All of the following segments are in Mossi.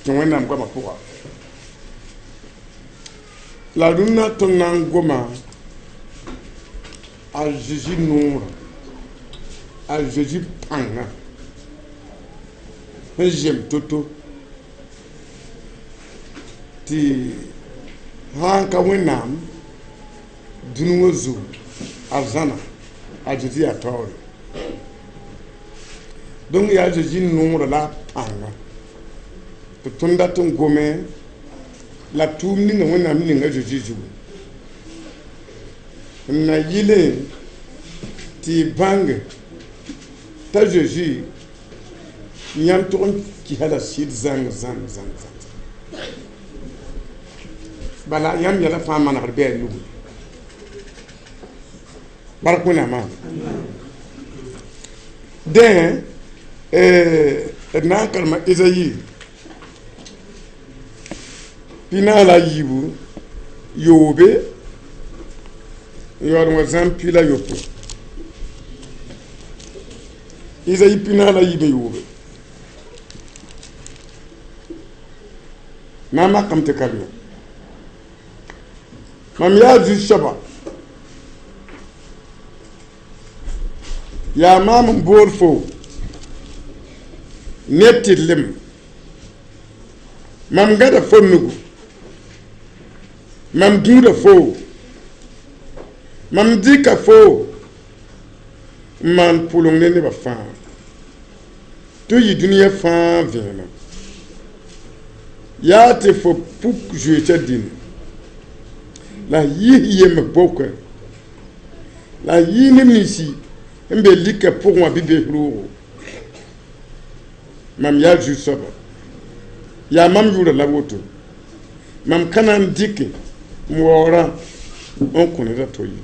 Tɩ Wẽnnaam goamã pʋga la rũnnã tõnd na n goma a Zeezi noorã, a Zeezi pãnga sẽn zem to-to tɩ sã n ka Wẽnnaam dũni wã zugu arzãna, a Zeezi yaa taoore. Donc yaa Zeezi noorã la a pãnga tɩ tõnd dat n gome la tʋʋm ninga Wẽnnaam ninga Zeezi zugu n na yɩlẽ tɩ y bãnge t'a Zeezi yãmb tʋg n kisa la sɩd zãng zãng zãng zãng. Bala yãmb yɛla fãa manegd bɩ a nugu bark Wẽnnaamã. Dẽ d na n karema Ezayi 43 n yaood n wa zãm 17. Ezayi 43. Na n makame tɩ karema. Mam yaa Zu-soaba, yaa maam n bool fo ne tɩrlem. Mam gãda fo nugu, mam gũuda fo, mam dɩka fo n maan pʋleng ne nebã fãa, tɩ yɩ dũniyã fãa vẽeneg. Yaa tɩ fo puk zoeesã dĩnã, la f yis yems bokẽ, la f yɩ neb ninsi n be lika pʋgẽ wã bɩ bes roogo. Mam yaa Zu-soaba, yaa mam yʋʋrã la woto. Mam ka na n dɩke m waoorã n kõ ned a to ye.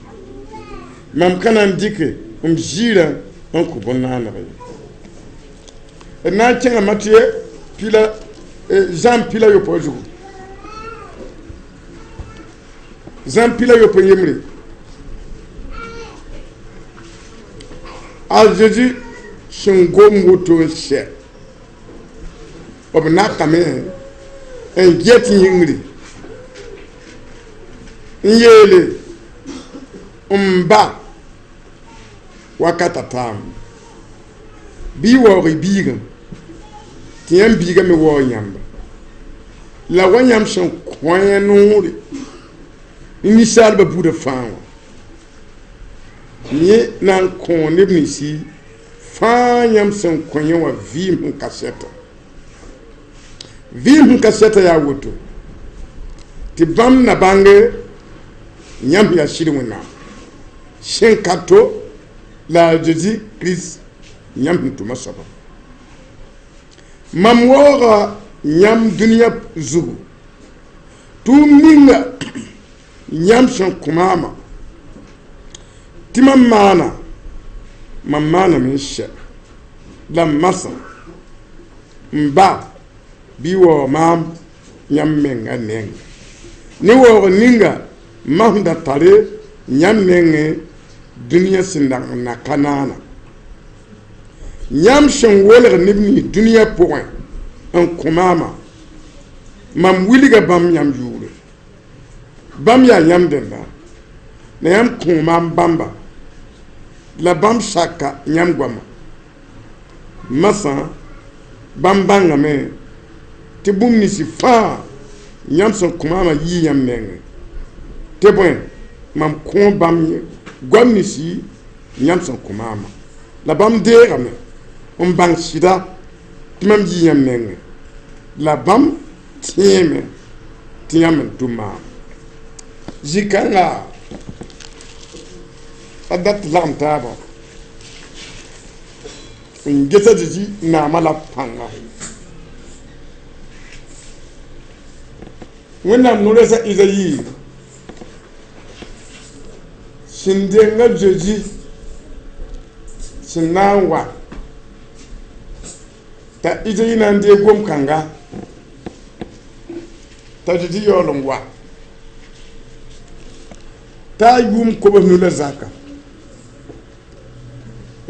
Mam ka na n dɩke m ziirã n kõ bõn-naaneg ye. D na n kẽnga Matɩyɛ pila, Zã 18 zugu. Zã 19. A Zezi sẽn gom woto n sɛ, b nakame n get yĩngri n yeele, M ba, wakata taam, bɩ y waoog y biigã, tɩ yãmb biigã me waoog yãmba. La wa yãmb sẽn kõ yã noore ne ninsaalbã buudã fãa wã, yẽ na n kõ neb ninsi fãa yãmb sẽn kõ yẽ wã vɩɩm sẽn ka sɛta. Vɩɩm sẽn ka sɛta yaa woto, tɩ bãmb na bãnge yãmb yaa sɩd Wẽnnaam sẽn ka to la a Zezi Kirist yãmb sẽn tʋm a soaba. Mam waooga yãmb dũniyã zugu tʋʋm ninga yãmb sẽn kõ maamã tɩ mam maana, mam maaname n sɛ la m masã m ba bɩ waoog maam yãmb menga nengẽ. Ne waoog ninga mam da tare yãmb nengẽ dũniyã sẽn dag n na ka naana. Yãmb sẽn wolg neb nins dũniyã pʋgẽ n kõ maamã, mam wilga bãmb yãmb yʋʋre. Bãmb yaa yãmb dẽnda, la yãmb kõ maam bãmba, la bãmb saka yãmb goama. Masã bãmb bãngame tɩ bũmb ninsi fãa yãmb sẽn kõ maamã yii yãmb nengẽ. Tɩ bõe, mam kõ bãmb goam ninsi yãmb sẽn kõ maamã, la bãmb deegame n bãng sɩda tɩ mam yii yãmb nengẽ, la bãmb tẽeme tɩ yãmb n tʋm maam. Zĩ-kãnga a dat lagem taaba n ges a Zezi naamã la pãnga. Wẽnnaam no-rɛɛs a Izayi sẽn deng a Zezi sẽn na n wa t'a Izayi na n deeg gom-kãnga t'a Zezi yaool n wa t'a yʋʋm kobs-nu la zaka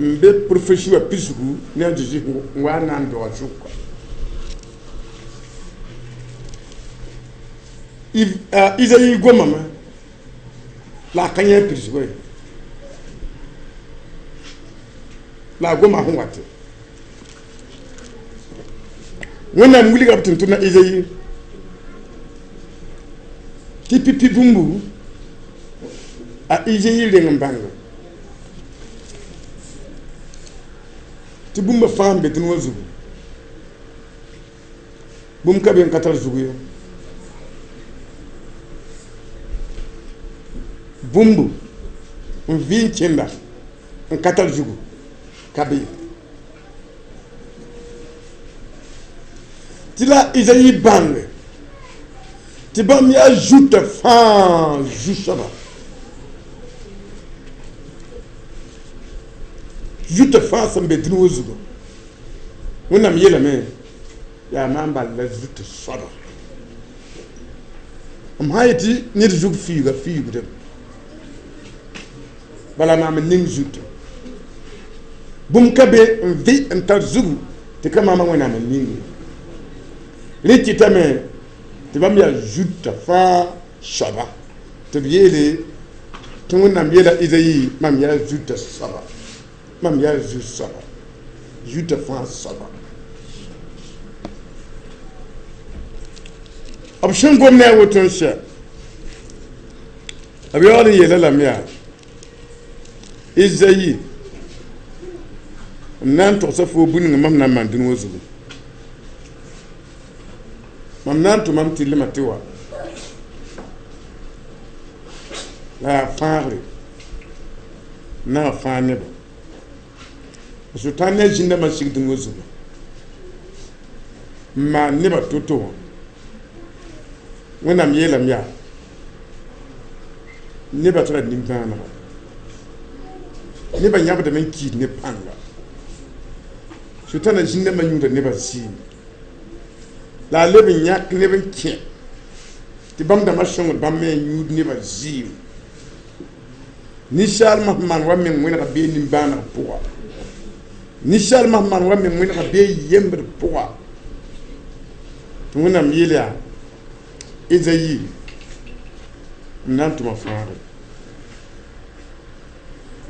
n be profesi wã pisgu ne a Zezi n wa n na n doga sʋka. Izayi gomame la a ka yẽ pidsgo ye la a goma sẽn wat Wẽnnaam wilga b tʋmtʋmda Izayi tɩ pipi bũmbu a Izayi reng n bãnge tɩ bũmba fãa n be dũni wã zugu bũmb ka be n ka tar zug ye bũmb n vɩ n kẽnda n ka tar zugu ka be tɩ la Izayi bãnge tɩ bãmb yaa zutã fãa zu-soaba zutã fãa sẽn be dũni wã zugu Wẽnnaam yeelame yaa maam bal la zutã soaba m sã n yetɩ ned zug fiuuga fiuugdame bala maam n ning zutã bũmb ka be n vɩ n tar zugu tɩ ka maama Wẽnnaam n ning ye rẽ kɩtame tɩ bãmb yaa zutã fãa soaba tɩ b yeele tɩ Wẽnnaam yeela Izayi mam yaa zutã soaba mam yaa zu-soaba zutã fãa soaba b sẽn gom ne a woto n sɛ b yaool n yeela lame yaa Izayi m na n togsa fo bũn ninga mam na n maan dũni wã zugu mam na n tʋmam tɩrlmã tɩ wa la yaa fãagre n na n fãag nebã Sʋtãan ne a zĩndãmbã sig dũni wã zugu n maan nebã to-to wã Wẽnnaam yeelame yaa nebã tara nimbãanega nebã yãbdame n kiis ne pãnga Sʋtãana zĩndãmbã yũuda nebã zɩɩm la a leb n yãk neb n kẽ tɩ bãmb dãmbã sõngd bãmb me n yũud nebã zɩɩm ninsaalmã sẽn maan wa meng wẽnega bee nimbãaneg pʋga ninsaalmã sẽn maan wa meng wẽnega bee yembd pʋga tɩ Wẽnnaam yeel yaa Ezayi m na n tʋma fãagre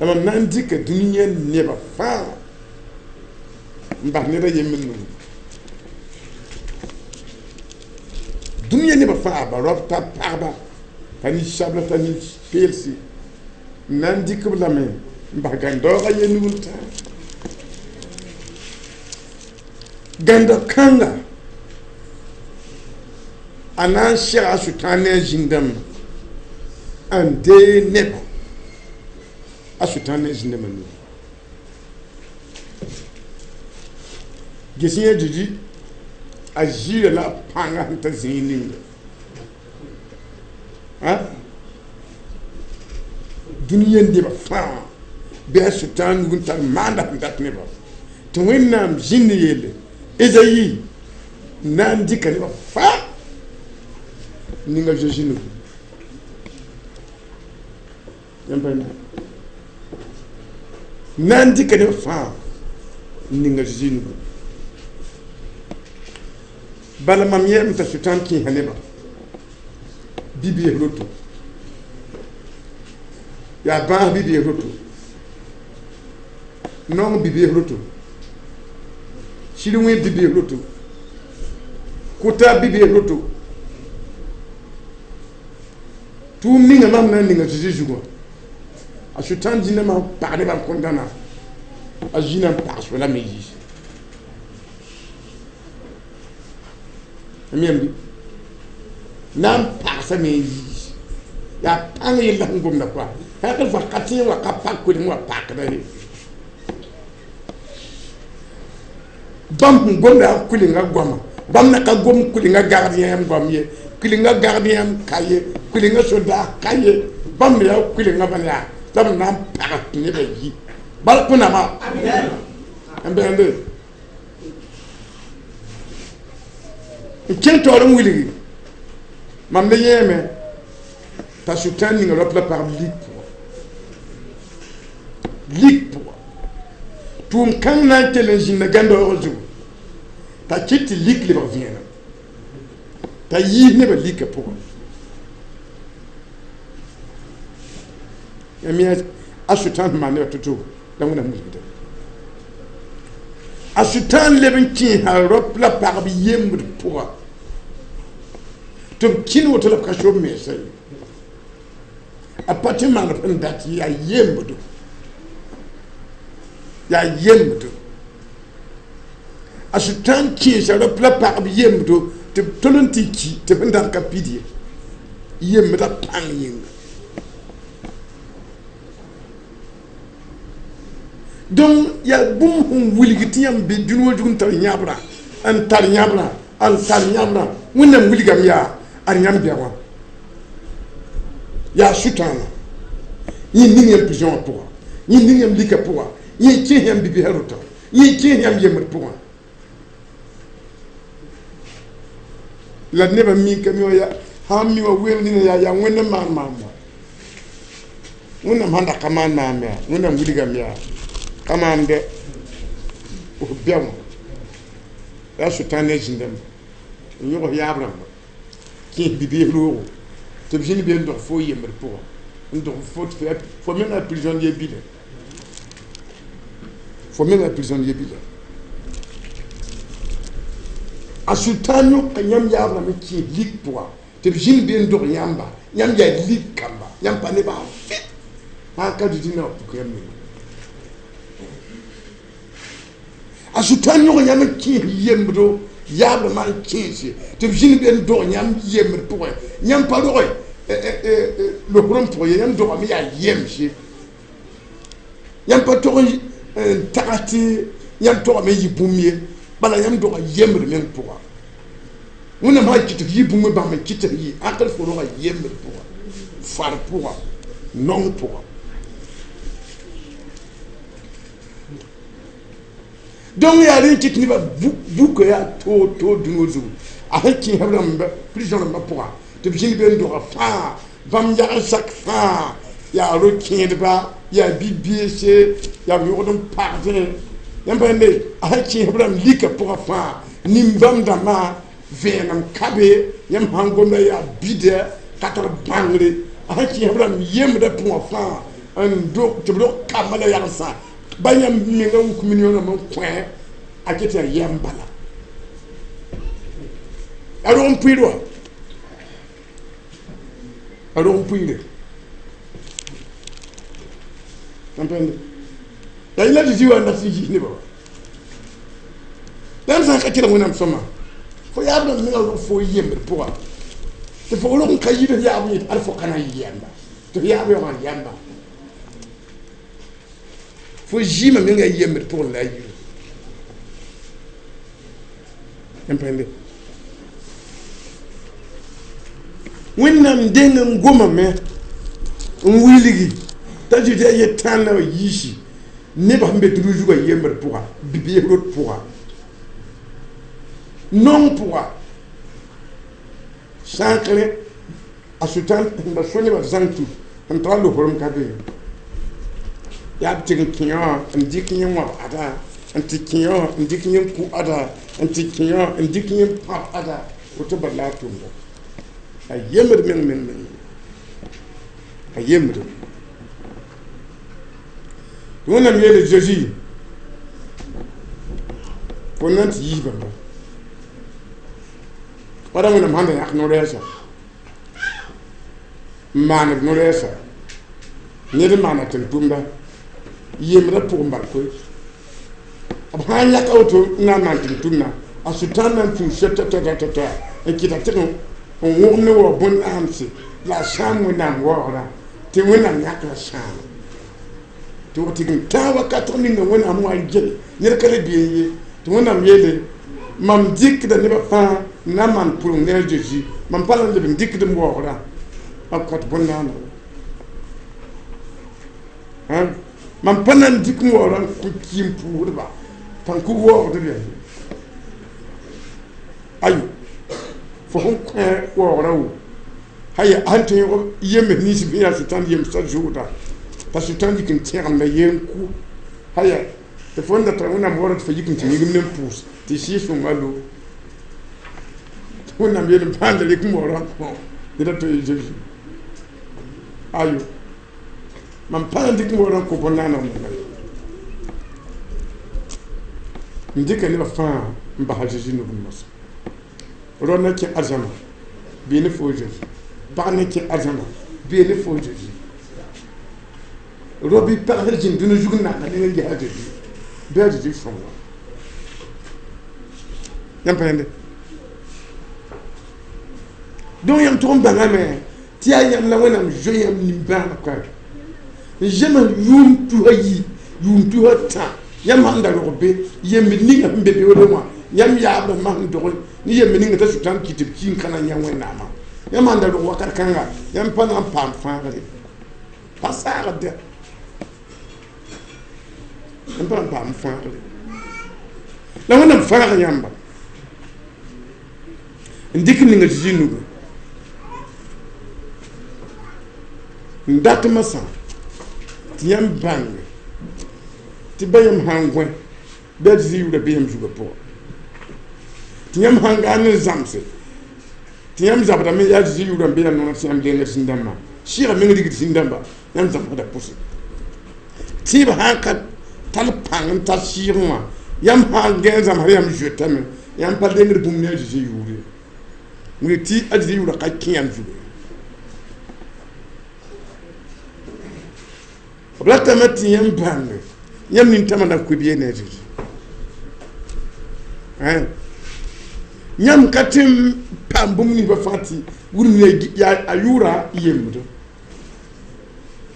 la mam na n dɩka dũniyã nebã fãa n bas ned a yembr nugu dũniyã nebã fãa ba raop t'a pagba t'a ninsabla t'a nin-peelse n na n dɩk b lame n bas gãndaoog a ye nug n tã gãnda kãnga a na n sega a Sʋtãan ne a zĩn-dãmbã n deeg nebã a Sʋtãan ne a zĩn-dãmbã nugu ges yẽ Zezi a ziira la a pãnga sẽn ta zĩig ninga dũniyã nebã fãa bɩ a Sʋtãan nug n tar maanda sẽn dat nebã tɩ Wẽnnaam zĩnd yeele Ezayi n na n dɩka nebã fãa n ning a Zezi nugu n na n dɩka nebã fãa n ning a Zezi nugu bala mam yɛɛm t'a Sʋtãan kẽesa nebã bi-bees roto yaa bãas bi-bees roto naong bi-bees roto sir wẽ bi-bees roto kʋta bi-bees roto tʋʋm ninga mam na n ninga Zezi zugã a Sʋtãan zĩndãmbã n pag nebã n kõn dãna a zĩna n pags fo lame yiis m yãmb na n pagsame n yiis yaa pãng yella sẽn gomda koa hãk n ka tẽeg wa ka pak koleng wa pakda ye bãmb sẽn gomda yaa kulenga goama bãmb na ka gom kulenga gardien yãmb goam ye kulenga gardien yãmb ka ye kulenga soldat ka ye bãmb yaa kulenga bala yaa la b na n pags tɩ nebã yi bala Wẽnnaamã n bẽende n kẽng taoor n wilgi mam le yẽeme t'a Sʋtãan ninga rap la pagb lik pʋga lik pʋga tʋʋm kãng na n kell n zĩnda gãndaoogr zugu t'a kɩt tɩ lik lebg vẽenem t'a yiis nebã lika pʋgã Yãmb yaa a Sʋtãan sẽn maan nebã to-to la Wẽnnaam wilgda. A Sʋtãan leb n kẽesa rao la pagb yembd pʋga tɩ b kĩn woto la b ka sob mensã ye. A pa tɩ maan b sẽn dat ye, yaa yembdo, yaa yembdo. A Sʋtãan kẽesa rao la pagb yembdo tɩ b tol n tɩ ki tɩ b sẽn dat ka pid ye, yembdã pãng yĩnga. Donc yaa bũmb sẽn wilg tɩ yãmb be dũni wã zug n tar yãbrã, n tar yãbrã, n tar yãbrã. Wẽnnaam wilgame yaa ad yãmb bɛ wã yaa Sʋtãana. Yẽ ning yãmb prison wã pʋga, yẽ ning yãmb lika pʋga, yẽ kẽes yãmb bi-biisã rota, yẽ kẽes yãmb yembd pʋgã. La nebã mi ka mi wã yaa sãn mi wã weel nina yaa Wẽnd n maan maam wã. Wẽnnaam sãn da ka maan maam yaa, Wẽnnaam wilgame yaa ka maan dɛ f bɛ wã yaa Sʋtãan ne zĩn-dãmba n yõgs yaab rãmba kẽes bi-biis roogo tɩ b zĩnd be n dog fo yembd pʋga n dog fo fo menga prisonnier bila, fo menga prisonnier bila. A Sʋtãan yõka yãmb yaab rãmb n kẽes lik pʋga tɩ b zĩnd be n dog yãmba, yãmb yaa lik kamba, yãmb pa ne baa vɩt sã n ka dɩ dĩnã wã puk yãmb menga. A Sʋtãan yõg yãmb n kẽes yembdo yaab rãmbã n kẽese tɩ b zĩnd be n dog yãmb yembd pʋgẽ. Yãmb pa roge losr n pʋg ye, yãmb dogame yaa yemse. Yãmb pa tog n tags tɩ yãmb togame yɩ bũmb ye, bala yãmb doga yembd meng pʋga. Wẽnnaam sã n kɩt f yɩ bũmb bãmb n kɩt f yɩ ãkr fo roga yembd pʋga, far pʋga, nong pʋga. Donc yaa rẽ n kɩt nebã buka yaa toog toog dũni wã zugu. A sẽn kẽes b rãmba prison rãmbã pʋga tɩ b zĩnd be n doga fãa, bãmb yag n sak fãa, yaa ro-kẽedba, yaa bi-beese, yaa b yõgd n pagdẽ. Yãmb pa yẽnde a sẽn kẽes b rãmb lika pʋga fãa, nin-bãmb dãmbã vẽenem ka be, yãmb sãn gomda yaa bida ka tar bãngre. A sẽn kẽes b rãmb yembdã pʋgã fãa n dog tɩ b rog kambã la yagsã ba yãmb menga wuk million rãmb n kõ a ket yaa yɛm bala. A rog n pʋɩɩr wa, a rog n pʋɩɩre. Yaa yẽla tɩ zĩ wa n dat n yiis nebã wa. Yãmb sã n ka kelg Wẽnnaam sõma, fo yaab rãmb menga rog fo yembd pʋga tɩ fo rog n ka yid f yaab yẽ ad fo ka na n yɩ yɛmba tɩ f yaab yaoogã yɛmba. Fo zɩɩmã menga yembd pʋgẽ la a yiro. Yãmb pa yẽnde Wẽnnaam deng n gomame n wilgi t'a zĩ tɩ yaa yet-tãanda wã yiisi nebã sẽn be dũni zugã yembd pʋga, bi-bees rot pʋga, nong pʋga, sãkre a Sʋtãan sẽn da so nebã zãng tũ sẽn tara losrem ka be. Yaa b tɩg n kẽ wã n dɩk yẽ wãb ada, n tɩ kẽ wã n dɩk yẽ n kʋ ada, n tɩ kẽ wã n dɩk yẽ n pãb ada, woto bala la a tʋmda. A yembd meng meng meng, a yembd. Tɩ Wẽnnaam yeele Zeezi, fo na n tɩ yiis bãmba. Wala Wẽnnaam sãn da yãk no-rɛɛsã n maand no-rɛɛsã, ned n maana tẽn-tʋmda yembdã pʋgẽ bal koe. B sã n yãka woto n na n maan tẽn-tʋmdã, a Sʋtãan na n tũu sɛ ta-ta-ta-ta n kɩta tɩg n wõgem ne waoog bõn-ãamse la a sãam Wẽnnaam waoogrã, tɩ Wẽnnaam yãkra sãama. Tɩ wa tɩg n tãag wakat ninga Wẽnnaam wã n gese ned ka le beẽ ye. Tɩ Wẽnnaam yeele, mam dɩkda nebã fãa n na n maan pʋreng ne a Zezi, mam pa la n leb n dɩkd m waoogrã b kõt bõn-naana. Mam pa na n dɩk m waoogrã n kõ kɩɩm puusdba tãn kug waoogdb yaa ye. Ayo, fo sẽn kõ waoogrã wo haya sẽn tõe n yems nins bɩ yaa Sʋtãan yemsã zʋʋda t'a Sʋtãan yik n tẽgemda ye n ku haya tɩ fo n da tara Wẽnnaam waoogrã tɩ fo yik n tɩ yĩgimd n pʋʋs tɩ sɩɩg-sõngã lo. Wẽnnaam yeel n paanda rɩk m waoogrã n kõ ned a to ye Zezi. Ayo, Mam pa n dɩk n waoor n kõ bõn-naaneg menga ye. N dɩka nebã fãa n bas a Zezi nugẽ moasã. Rao na kẽ arzãna, bee ne fo a Zezi. Pag na kẽ arzãna, bee ne fo a Zezi. Rao bɩ pag sẽn zĩnd dũni zug n nanga neng n ges a Zezi, bɩ a Zezi sõnga. Yãmb pa yẽnde? Donc yãmb tʋg n bãngame tɩ yaa yãmb la Wẽnnaam zoe yãmb nimbãaneg ka. N zems yʋʋm tusa yi, yʋʋm tusa tã, yãmb sãn da rog be, yembd ninga sẽn be beoodẽ wã, yãmb yaab rãmbã sẽn dog ne yembd ninga t'a Sʋtãan kɩt tɩ b ki n ka na n yã Wẽnnaamã. Yãmb sãn da rog wakat kãnga, yãmb pa na n paam fãagre. Pa saagd. Yãmb pa na n paam fãagre. La Wẽnnaam fãag yãmba n dɩk n ning a Zezi nugẽ. N dat masã tɩ yãmb bãng tɩ ba yãmb sãn gõe bɩ a Zezi yʋʋra be yãmb zugã pʋgã. Tɩ yãmb sãn gaa ne zãmse tɩ yãmb zabdame yaa Zezi yʋʋra n be yãmb noneg tɩ yãmb lengd zĩn-dãmbã. Sɩɩgã meng rigd zĩn-dãmba, yãmb zãmsda pʋse. Tẽeb sãn ka tar pãng n tar sɩɩgẽ wã, yãmb sãn gẽ n zãmsd yãmb zoetame, yãmb pa lengd bũmb ne a Zezi yʋʋr ye. Wilg tɩ a Zezi yʋʋra ka kẽ yãmb zugu ye. B ratame tɩ yãmb bãnge yãmb nintãmã na kʋ bɩ ne a Zezi. Yãmb ka tɩ n paam bũmb ninsbã fãa tɩ wilg yaa a yʋʋra yembdo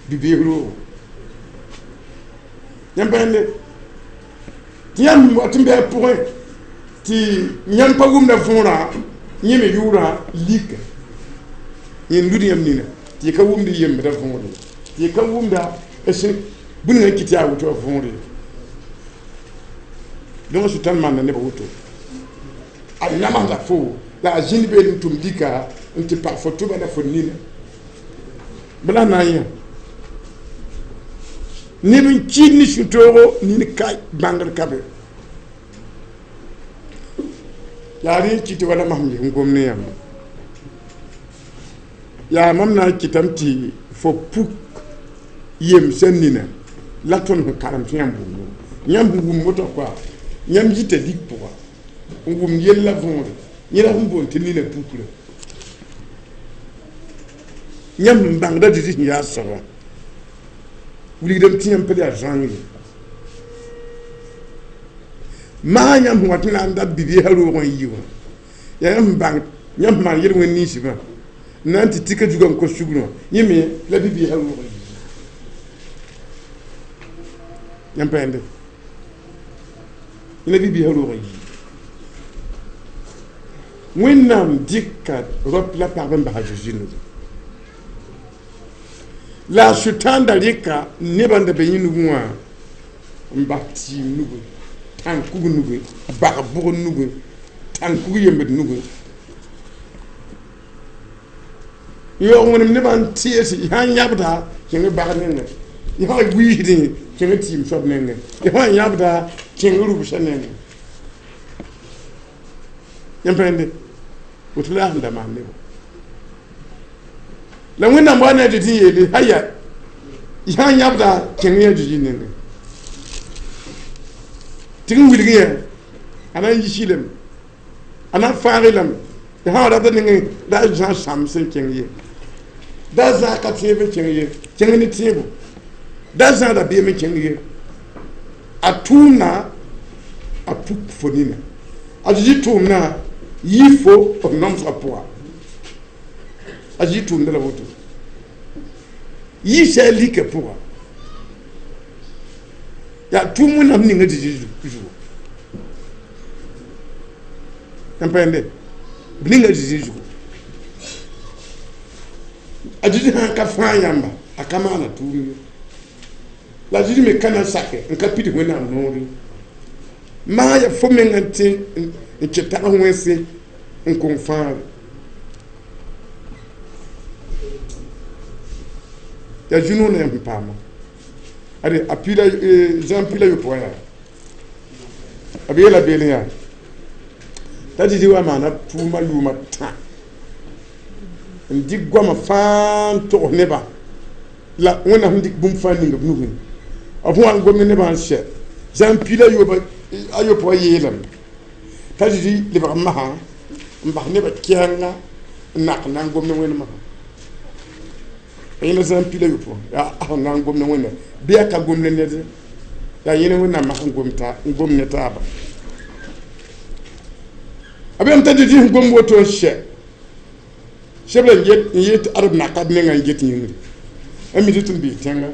bi-bees roogo. Yãmb pa yẽnde tɩ yãmb wat n bɩ a pʋgẽ tɩ yãmb pa wʋmda võora yẽ me yʋʋra lika. Yẽ n lud yãmb nina tɩ y ka wʋmd yembdã võor ye, tɩ y ka wʋmda sẽn bũn ninga n kɩt yaa woto wã võor ye. Donc Sʋtãan maanda nebã woto. A namsda fo la a zĩnd beel n tʋm lika n tɩ pag fo tʋba la fo nina. Bala na n yã neb n kɩɩd ne sũ-toogo nin ka bãngr ka be. Yaa rẽ n kɩt wala mam sẽn gom ne yãmba. Yaa mam na n kɩtame tɩ fo puk yemsã nina la tõnd sẽn karem tɩ yãmb wʋmdo. Yãmb sẽn wʋm woto koa, yãmb yita lik pʋga n wʋm yella võore, yẽ la sẽn boond tɩ nina pukra. Yãmb sẽn bãngda Zezi sẽn yaa soaba, wilgdame tɩ yãmb pa yaa zãng ye. Maa yãmb sẽn wat n na n dat bi-beesã roog n yi wã, yaa yãmb sẽn bãng yãmb sẽn maan yel-wẽn ninsbã n na n tɩ tika zugã n kos sugr wã, yẽ me la bi-beesã roog n yi. Yãmb pa yẽnde, yẽ la bi-beesã roog n yi. Wẽnnaam dɩka rap la pagb n bas a Zezi nugẽ. La a Sʋtãan da rɩka nebã n da be yẽ nugẽ wã n bas tɩɩm nugẽ, tãn-kug nugẽ, bag-bʋgr nugẽ, tãn-kug yembd nugẽ. N yaoog wẽnem nebã n tees y sãn yãbda kẽng bag nengẽ, y sã n wiisdẽ kẽng tɩɩm soab nengẽ, y sã n yãbda kẽng rʋbsã nengẽ. Yãmb pa yẽnde, woto la a sẽn da maan nebã. La Wẽnnaam wa ne a Zezi n yeele, haya, y sã n yãbda kẽng ya Zezi nengẽ. Tɩ n wilg yã, a na n yiis lame, a na n fãag lame. Y sã n rabda nengẽ, la a zã sãms n kẽng ye. Da zã ka tẽeb n kẽng ye, kẽng ne tẽebo. Da zã rabeem n kẽng ye. A tʋʋmna, a puk fo nina. A Zezi tʋʋmna yɩ fo b nomsgã pʋga. A Zezi tʋʋmda la woto. Yiisa a lika pʋga. Yaa tʋʋm Wẽnnaam ning a Zezi zugu. Yãmb pa yẽnde, b ninga a Zezi zugu. A Zezi sãn ka fãag yãmba, a ka maana tʋʋm ye. La a Zezi me ka na n sake n ka pids Wẽnnaam noor ye. Maa ya fo menga n tẽ n kẽ tags wẽnse n kong fãagre. Yaa zu-noog na yãmb sẽn paama. Ade, a piila, Zã piila yopoe wã yaa, b yeela beelẽ yaa, t'a Zezi wa maana tʋʋma yʋʋma tã n dɩk goamã fãa n togs nebã. La Wẽnnaam sẽn dɩk bũmb fãa ning b nugẽ, b sẽn wa n gom ne nebã n sɛ zãn piila ayopoe yeelame t'a Zezi lebg n masã n bas nebã kɛɛnga n nak n na n gom ne Wẽnd masã. Yẽla zãn piila yopoe yaa a sẽn na n gom ne Wẽnda bɩ a ka gom ne ned, yaa yẽne Wẽnnaam masã n gom ne taaba. A beem t'a Zezi sẽn gom woto n sɛ sɛb la n yet ad b naka b menga n get yĩngri n mi tɩ tõnd bee tẽnga.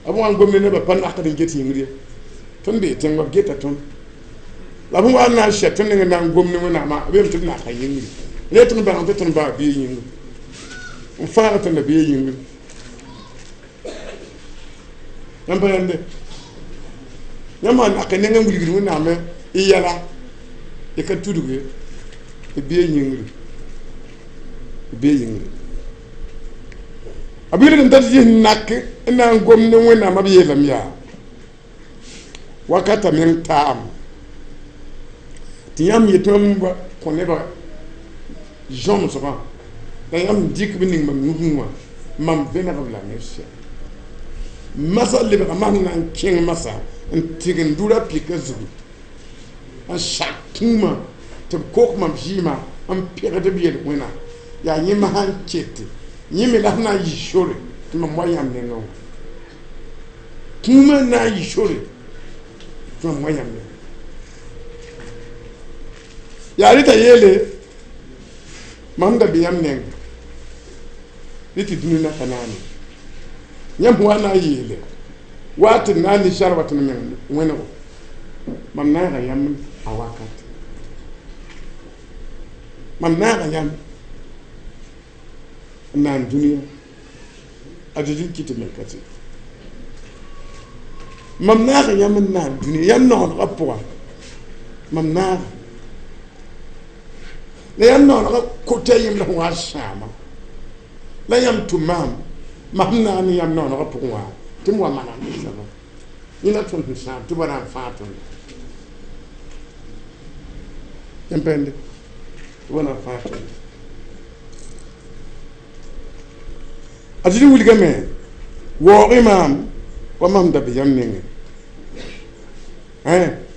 B wa n gom ne nebã pa nakd n get yĩngr ye, tõnd bee tẽnga, b geta tõnd la b wa n na n sɛ tõnd neng n na n gom ne Wẽnnaamã, b yeelame tɩ b naka yĩngri re. Tõnd bãng tɩ tõnd baa bee yĩngr n fãag tõnd la bee yĩngr. Yãmb pa yãmbe, yãmb sã nak neng n wilgd Wẽnnaam y yɛla, y ka tudg ye, y bee yĩngri, y bee yĩngri. B wilgem t'a tɩ nak n na n gom ne Wẽnnaamã, b yeelame yaa wakata meng taam tɩ yãmb yet mam kõ nebã zõmsgã, la yãmb dɩk b ning mam nugẽ wã, mam vẽneg b lame sɛ masã lebga masã na n kẽng masã n tɩgend rʋra pika zugu n sak kũumã tɩ b kok mam zɩɩmã n pegd b yel-wẽna. Yaa yẽ masã n kete yẽ me la sẽn na n yɩ sore tɩ mam wa yãmb nengẽ wã. Kũumã n na n yɩ sore tɩ mam wa yãmb nengẽ. Yaa rɩta yeele mam da be yãmb neng rɩ tɩ dũni naka naane. Yãmb wa na n yeele wa tɩ d na n ninsar wa tɩ d meng wẽnego, mam naaga yãmb a wakat, mam naaga yãmb n naan dũniyã. A Zezi n kɩ tɩ me ka tɩ mam naaga yãmb n naan dũniyã, yãmb noonegã pʋga mam naaga la yãmb noonegã kota yem la sẽn wa n sãama la yãmb tʋm maam mam na n ne yãmb noonegã pʋgẽ wã tɩ m wa mana ninsaba yẽ la tõnd sẽn sãam tɩ b wa na n fãag tõndo. Yãmb pɛɛnde tɩ b wa na n fãag tõndo. A Zezi wilgame waoog-y maam wa mam da be yãmb nengẽ,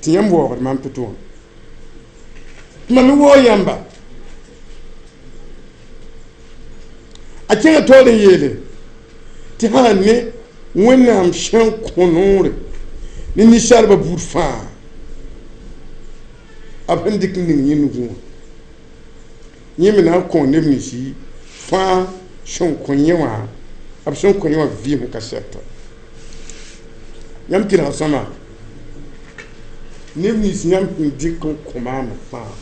tɩ yãmb waoogd maam to-to wã tɩ mam me waoog yãmba. A kẽngã taoor n yeele tɩ sã ne Wẽnnaam sẽn kõ noore ne ninsaalbã buud fãa, b sẽn dɩk n ning yẽ nugẽ wã, yẽ me na n kõ neb ninsi fãa sẽn kõ yẽ wã, b sẽn kõ yẽ wã vɩɩm ka sɛta. Yãmb kelg sõma, neb nins yãmb sẽn dɩk n kõ maam fãa,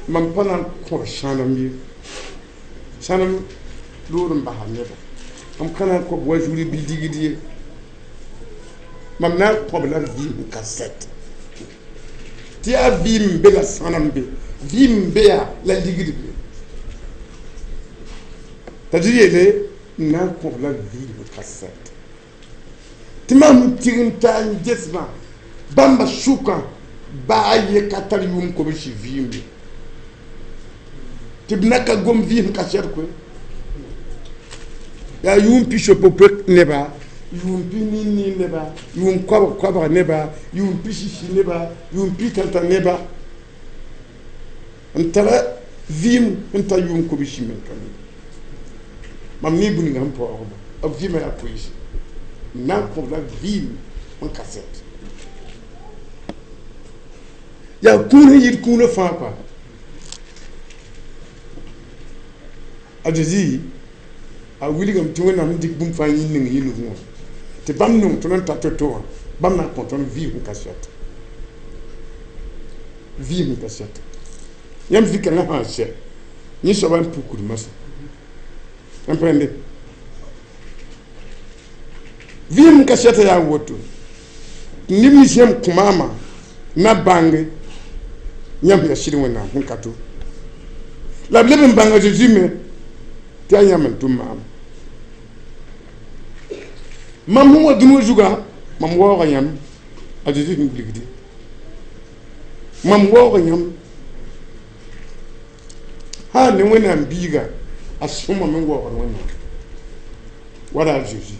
mam pa na n kõb sãnem ye, sãnem loor n basa neba, mam ka na n kõb wa zuri bɩ ligd ye, mam na n kõb la vɩɩm kasɛt. Tɩ yaa vɩɩm n be la sãnem be, vɩɩm n be yaa la ligd be. T'a dɩ yeele n na n kõb la vɩɩm kasɛt. Tɩ mam tig n taa n gesmã bãmba sʋkã baa ye ka tar yʋʋm kobsi vɩɩm ye, tɩ b na ka gom vɩɩm kasɛt koe. Yaa yʋʋm pisopoe neba, yʋʋm pi-nii neba, yʋʋm koabg koabg neba, yʋʋm pi-sisi neba, yʋʋm pi-tãntã neba n tara vɩɩm n tar yʋʋm kobsi me ka mi. Mam ne bũmb ninga sẽn paoogba, b vɩɩmã yaa koeese n na n kõb la vɩɩm n kasɛt. Yaa kũun sẽn yit kũunã fãa kɔa. A Zezi a wilgame tɩ Wẽnnaam n dɩk bũmb fãa yĩn ning yẽ nugẽ wã, tɩ bãmb nong tõnd n ta to-to wã, bãmb na n kõ tõnd vɩɩm ka sɛt, vɩɩm ka sɛt. Yãmb zĩ-kãngã sã n sɛ, yẽ soaba n pukd masã. Yãmb pa yẽnde vɩɩm ka sɛta yaa woto. Neb nins yãmb kõ maamã na bãnge yãmb yaa sɩd Wẽnnaam sẽn ka to. La b leb n bãnga Zezi me tɩ yaa yãmb n tʋm maam. Mam sẽn wa dũni wã zugã, mam waooga yãmb, a Zezi sẽn wilgde. Mam waooga yãmb sã ne Wẽnnaam biiga, A sõmame n waoogd Wẽnnaam wala a Zeezi,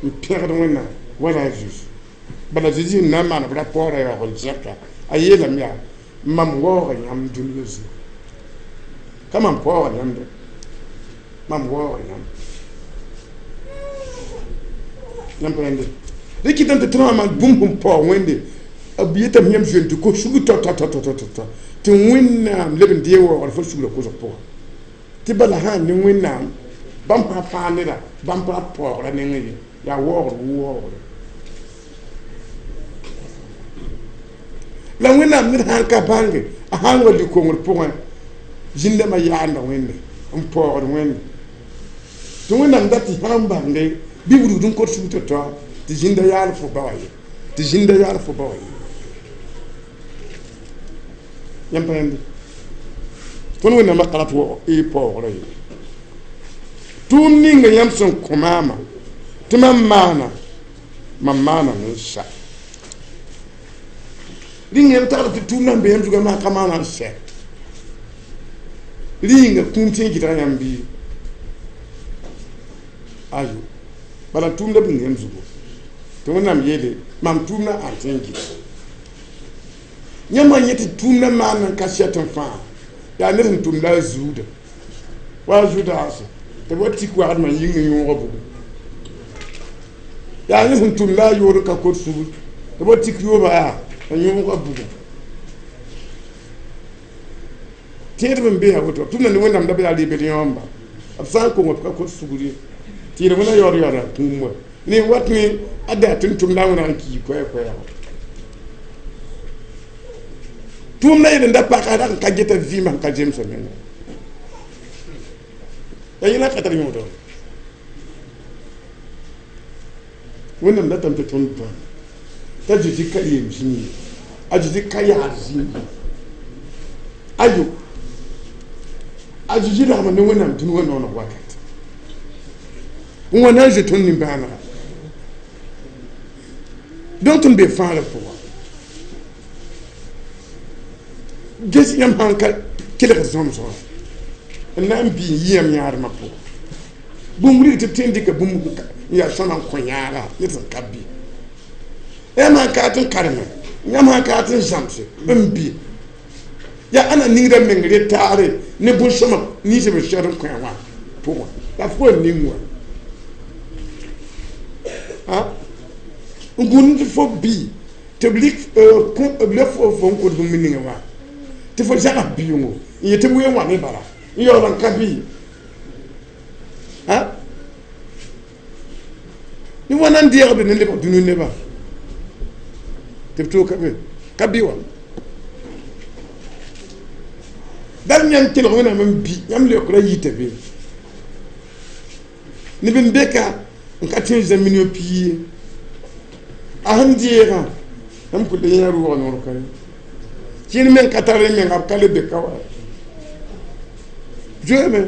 n pẽgd Wẽnnaam wala a Zeezi. Bala Zeezi sẽn na n maan b ra paoora yaoog n zẽka, a yeelame yaa: mam waooga yãmb dũniyã zugu, ka mam paooga yãmb, mam waooga yãmb. Yãmb pa yãmb rẽ kɩtame tɩ tõnd maan bũmb sẽn paoog Wẽnde, b yetame yãmb zoeem tɩ kos sugr tao tao tao tao tao tɩ Wẽnnaam leb n dee waoogr fo sugrã kosg pʋga. Tɩ bala sã ne Wẽnnaam, bãmb sã fãa neda, bãmb ra paoogra nengẽ ye, yaa waoogr wʋ waoogre. La Wẽnnaam ned sãn ka bãnge, a sãn wa lik-kongr pʋgẽ, zĩn-dãmbã yaanda Wẽnde n paoogd Wẽnde. Tɩ Wẽnnaam dat tɩ sãn bãnge bɩ wilgd n kot sugr tao-tao tɩ zĩnda yaal fo ba wã ye, tɩ zĩnda yaal fo ba wã ye. Yãmb pa yãmbe, tõnd Wẽnnaamã ka rat y paoogrã ye. Tʋʋm ninga yãmb sẽn kõ maamã tɩ mam maana, mam maaname n sa. Rĩnga yãmb tagl tɩ tʋʋmdã sẽn be yãmb zugã maa ka maana n sɛ. Rĩnga kũum tɩ n gɩdga yãmb bɩ? Ayo, bala tʋʋmdã bĩng yãmb zugu tɩ Wẽnnaam yeele mam tʋʋmdã ãn tɩ n gɩdga. Yãmb wã yẽ tɩ tʋʋmdã maan n ka sɛt n fãa, yaa ned sẽn tʋmda a zuuda wa a Zudaas tɩ b wa tik wagdmã yĩng n yõoga bugum. Yaa ned sẽn tʋmda a yood n ka kot sugr tɩ b wa tik yooba yaa n yõoga bugum. Tẽedb n be a woto, b tʋmda ne Wẽnnaam da b yaa rɩ-bed yõomba, b sã n kong b ka kot sugr ye, tɩ yel wẽna yaood yaooda kũum wa. Ne wat ne a daa tɩ n tʋmda a Wẽnnaam n kii koɛɛ-koɛɛgo. Tʋʋmdã yel n da paka a dag n ka geta vɩɩmã sẽn ka zemsa menga. Yaa yẽla ka tar yõodɔ. Wẽnnaam datame tɩ tõnd bãng t'a Zezi ka yem zĩig ye, a Zezi ka yaad zĩig ye. Ayo, a Zezi lagma ne Wẽnnaam dũni wã nooneg wakat n wa na n zoe tõnd nimbãanega. Donc tõnd be fãagrã pʋga. Ges yãmb sãn ka kelgd zõmsgã n na n bɩ n yɩ yãmb yãadmã pʋgẽ. Bũmb rig tɩ b tõe n dɩka bũmb n yaa sõma n kõ yãaga ned sẽn ka bɩ. Yãmb sãn ka tɩ n kareme, yãmb sãn ka tɩ n zãmse n bɩ, yaa ãnna ningda meng retaare ne bõn-sõma nins b sɛd n kõ wã pʋgẽ. La fo n ning wã n gũud tɩ fo bɩ tɩ b lik b le fo fo n kʋd bũmb ninga wã tɩ fo zags bɩʋʋngo n yet tɩ b wee n wa ne bala n yaool n ka bɩ ne wãna n deegd ne lebg dũni nebã tɩ b toog ka be ka bɩ wã dal yãmb kelg Wẽnnaam n bɩ yãmb leokrã yita be neb n be ka n ka tõe n zã million pii ye. A sẽn deegã, yãmb kʋ le yẽ rʋʋga noor ka ye. Kẽer meng ka tar menga, b ka le be ka wa. Zoeeme.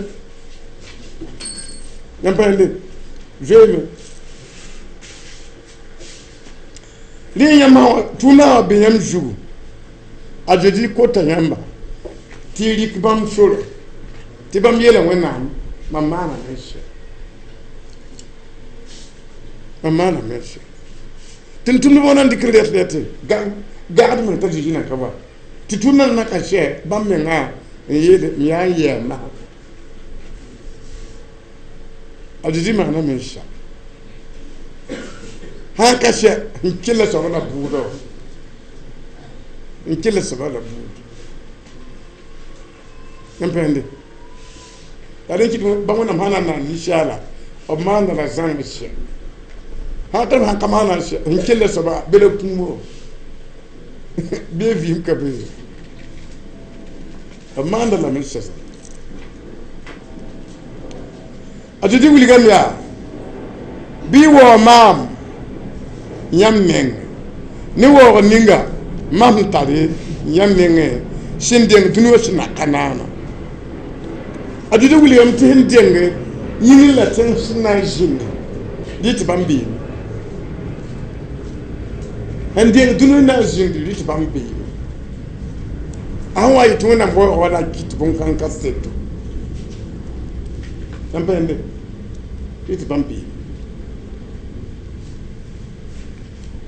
Yãmb pa yẽnde, zoeeme. Rẽ yãmb tʋʋmdã wã be yãmb zugu, a Zezi kota yãmba tɩ y rɩk bãmb sore, tɩ bãmb yeela Wẽnnaam, mam maaname n sɛ. Mam maaname n sɛ. Tɩ m tʋmdbã wã na n dɩk rɛt rɛte gagd meng t'a Zezi na ka wa. Tɩ tʋmdã na ka sɛ bãmb mengã n yeele m yaa n yɛɛ masã. A Zezi maaname n sɛ. Sãn ka sɛ n kell soaba la bʋʋdɔ, n kell soaba la bʋʋd. Yãmb pa yẽnde. La rẽ kɩt ba Wẽnnaam sã na n naan ninsaala, b maanda la zãng sɛ. Sã tɩ b sãn ka maana n sɛ n kell soaba bɩ la kũumo bɩ vɩɩm ka be ye. B maanda lame n sɛ. A Zezi wilgame yaa, bɩ y waoog maam yãmb meng ne waoog ninga mam sẽn tarɩ yãmb mengẽ sẽn deng dũni wã sẽn na ka naana. A Zezi wilgame tɩ sẽn deng yĩngr la tẽng sẽn na n zĩndi rɩ tɩ bãmb beeme. Sẽn deng dũni wã na n zĩndi rɩ tɩ bãmb beeme. A sẽn wa yetɩ Wẽnnaam waoog wã na kɩt bõn-kãng kaseto. Yãmb pa yẽnde tɩ tɩ bãmb peege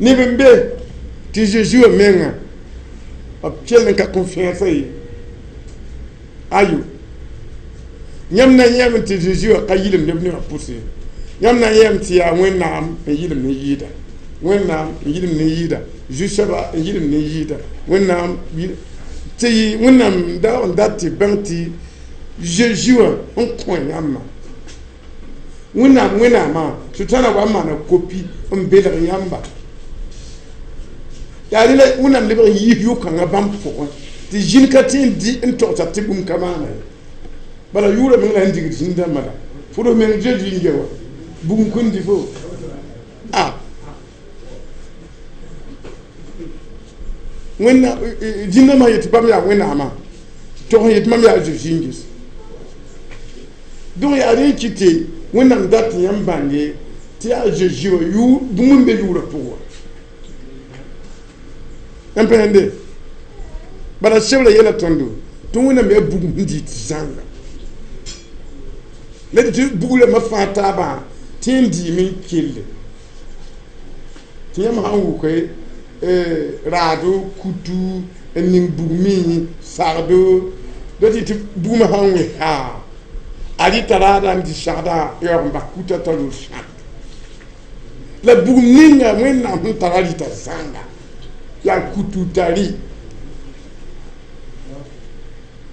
neb n be tɩ Zeezi wã menga b kell n ka confiance ye. Ayo, yãmb na yẽem tɩ Zeezi wã ka yɩlem neb nebã pʋse. Yãmb na yẽem tɩ yaa Wẽnnaam n yɩlem ne yɩɩda, Wẽnnaam n yɩlem ne yɩɩda, Zu-soaba n yɩlem ne yɩɩda, Wẽnnaam tɩ Wẽnnaam da n dat tɩ bãng tɩ Zeezi wã n kõ yãmbã. Wẽnnaam wẽnnaamã Sʋtãana wa n maana kopi n belg yãmba. Yaa rẽ la Wẽnnaam lebg n yiis yʋ-kãngã bãmb pʋgẽ tɩ zĩn ka tẽ n dɩ n togsa tɩ bũmb ka maana ye. Bala yʋʋrã meng la sẽn digd zĩn-dãmbã la fo meng Zeezi n ge wã bugum kõn dɩ fo a Wẽnnaam zĩn-dãmbã yetɩ bãmb yaa Wẽnnaamã tog n yetɩ mam yaa Zeezi n ges. Donc yaa rẽ n kɩt tɩ Wẽnnaam dat tɩ yãmb bãnge tɩ yaa Zeezi wã yʋʋr bũmb n be yʋʋrã pʋgẽ wã. Yãmb pa yẽnde bala sebra yɛla tõndo tɩ Wẽnnaam yaa bugum sẽn dɩ tɩ zãnga la tɩ bugrãmbã fãa taabã tɩ n dɩɩm n kelle tɩ yãmb sãn wʋke raado kutu n ning bugmẽ sagdo tɩ tɩ bugmã sãn wẽ haa a rɩta raada n dɩ sagdã yaoog n bas kuta t'a rʋ sãk la bugum ninga Wẽnnaam sẽn tara rɩta zãnga yaa kutu t'a rɩ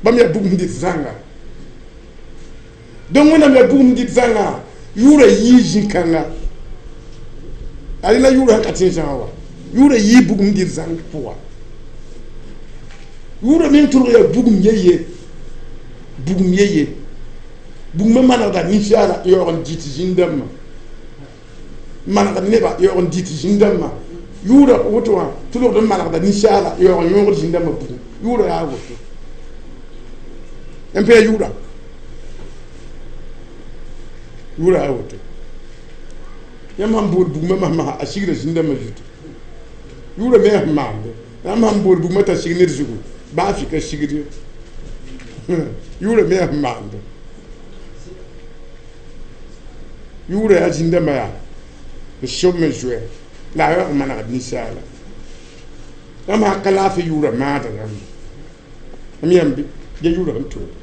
bãmb yaa bugum dɩt zãnga. Donc Wẽnnaam yaa bugum dɩt zãnga yʋʋra yii zĩ-kãnga a rẽ la yʋʋra sẽn ka tẽ zãga wa yʋʋra yii bugum dɩt zãng pʋga. Yʋʋra meng tʋlg yaa bugum ye-ye, bugum ye-ye, bugmã manegda ninsaala yaoog n dɩt zĩn-dãmbã, manegd neba yaoog n dɩt zĩn-dãmbã. Yʋʋra woto wã tʋlgd n manegda ninsaala yaoog n yõogd zĩn-dãmbã bugum. Yʋʋra yaa woto n pa yaa yʋʋra, yʋʋra yaa woto. Yãmb sãn bool bugmã masmasã a sigra zĩn-dãmbã zutu. Yʋʋra me sẽn maande yãmb sãn bool bugmã t'a sig ned zugu baa fɩ ka sigd ye. Yʋʋra me sẽn maande yʋʋra yaa zĩn-dãmbã yaa n sob me zoɛ la a yaoog n manegd ninsaala. Yãmb sãn ka laafɩ yʋʋra maada yãmba m yãmb ya yʋʋra sẽn toore.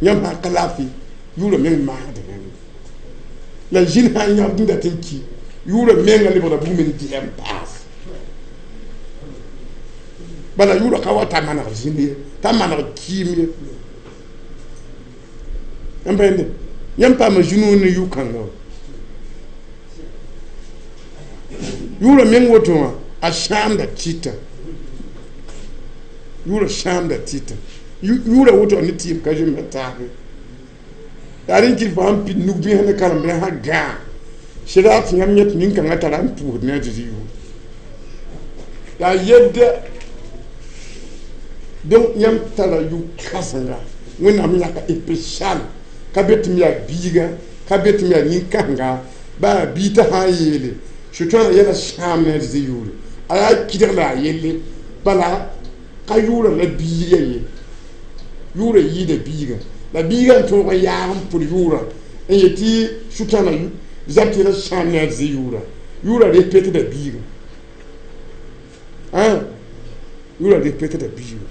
Yãmb sãn ka laafɩ yʋʋra meng maada yãmba la zĩn sãn yãbd n dat n ki yʋʋra menga lebgda bugum n dɩ n paas. Bala yʋʋra ka wa t'a maneg zĩnd ye, t'a maneg kɩɩm ye. Yãmb pa yẽnde yãmb paama zũnu ne yʋ-kãnga wã. Yʋʋra meng woto wã a sãamda tɩta, yʋʋra sãamda tɩta, yʋʋra woto ne tɩɩm ka zoe taab ye. Yaa rẽ n kɩt fo sãn pid nug-bĩsã ne karen-bẽesã gãag sɩda tɩ yãmb yẽ tɩ nin-kãngã tara n pʋʋsd ne a Zezi yʋʋre. Yaa yedda donc yãmb tara yʋ-kãsenga Wẽnnaam yãka spécial ka be tɩ m yaa biiga, ka be tɩ m yaa nin-kãsenga baa bii t'a sã n yeele Sʋtãana yɛla sãam ne a Zezi yʋʋre a yaa kɩdg la a yelle. Bala ka yʋʋra la biiga ye, yʋʋra yɩɩda biiga la biiga n tõog n yaag n pʋd yʋʋra n yetɩ Sʋtãana zab tɩ yɛla sãam ne a Zezi yʋʋra. Yʋʋra respectda biiga, yʋʋra respectda biiga.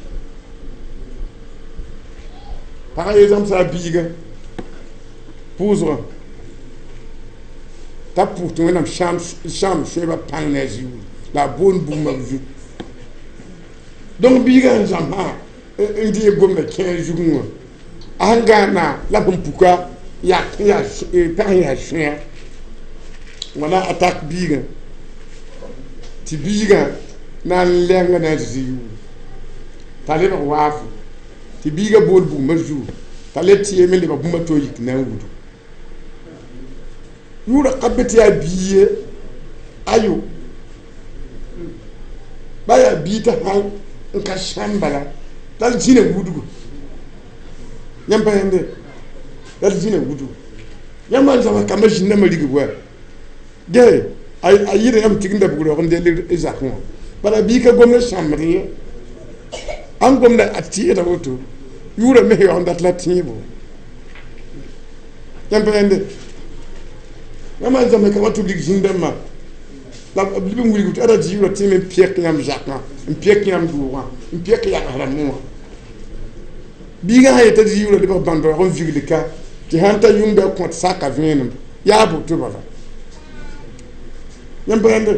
Pagã ye zãmsa a biiga pʋʋsgã t'a pʋʋs tɩ Wẽnnaam sãam soɛɛbã pãng ne a Zezi yʋʋre la a boond bugmã b zut. Donc biiga sẽn zãmsã n deeg gomda kẽer zugẽ wã a sẽn gãana la sẽn puka yak yaa pag yaa sõa wãna attaque biigã tɩ biigã na n lɛnga ne a Zezi yʋʋre t'a lebg waafo tɩ biigã bool bugmã zugu t'a le tɩ me lebg bũmb to yik na n wudu. Yʋʋra ka be tɩ yaa bii ye, ayo ba yaa bii t'a sãn n ka sãm bala t'a zĩna wudgu. Yãmb pa yẽnde la d zĩna wudgu. Yãmb n zãma kambã zĩndãmbã rigb wa ge a yɩɩda yãmb tigimda bug raoog n dell zakẽ wã bala bii ka gomda sãmbd ye, ãn gomda a tɩɩsda woto Yʋʋra me yaool n dat la tẽebo. Yãmb pa yãnde yãmb n zãmse ka wa tɩ b lig zĩn-dãmbã la b leb n wilg tɩ ada yʋʋra tẽeme n pɛk yãmb zakã, n pɛk yãmb doogã, n pɛk yagsrã moã. Biigã sã yeta tɩ yʋʋra lebg bãn-daoog n vigl ka tɩ sãn ta yũngda kõt saka vẽenem yaa boto bala. Yãmb pa yãnde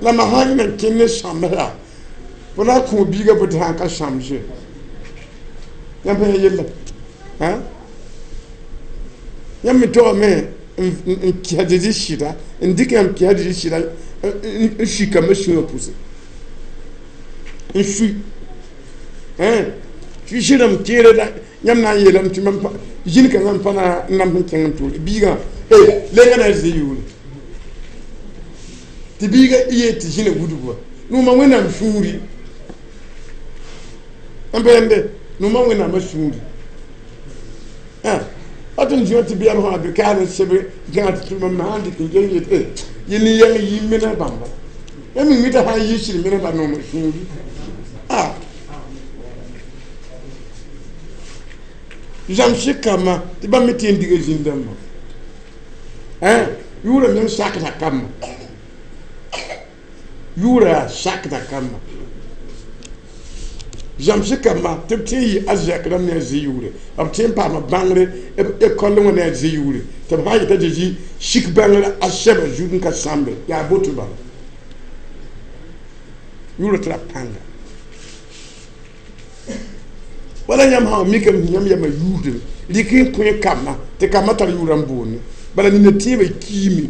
la ma sã n yẽ n kẽnd ne sãmbsã, fo na n kõ biigã bõe tɩ sã n ka sãmse? Yãmb pa yã yella, yãmb me togame n kɩs Zezi sɩda, n dɩk yãmb kɩs Zezi sɩda n sui kambã sũyã pʋse n sui sui rãmb keere la yãmb na n yeelame tɩ mam zĩn kãngã n pa na n nams n kẽng n tʋʋle biigã lenga na n zoe yʋʋre tɩ biigã yeel tɩ zĩna wudg wa nooma Wẽnnaam sũuri n bẽende nooma Wẽnnaamã sũuri a tɩ n zĩ tɩ bɩyam sã be kaas n seb gãag tɩ mam sã n dɩk n geng yet yel n yɛng yɩ mena bãmba yãmb mi t'a sã n yɩ sɩd mena ba nooma sũuri a zãmsɩ kambã tɩ bãmb me tɩ n diga zĩn-dãmbã yʋʋra meng sakda kambã, yʋʋra yaa sakda kambã, zãmsɩ kambã tɩ b tẽ n yɩ arzɛk rãmb ne a Zezi yʋʋre, b tẽ n paama bãngre ekɔll wã ne a Zezi yʋʋre, tɩ b sã n yeta Zezi sik bãngr a sɛba zug n ka sãmbe yaa boto bala. Yʋʋra tɩ ra pãnga wala yãmb sã mikame tɩ yãmb yama yuusdem rɩk n kõ kambã tɩ kambã tar yʋʋra n boonde bala nina tẽebã kiime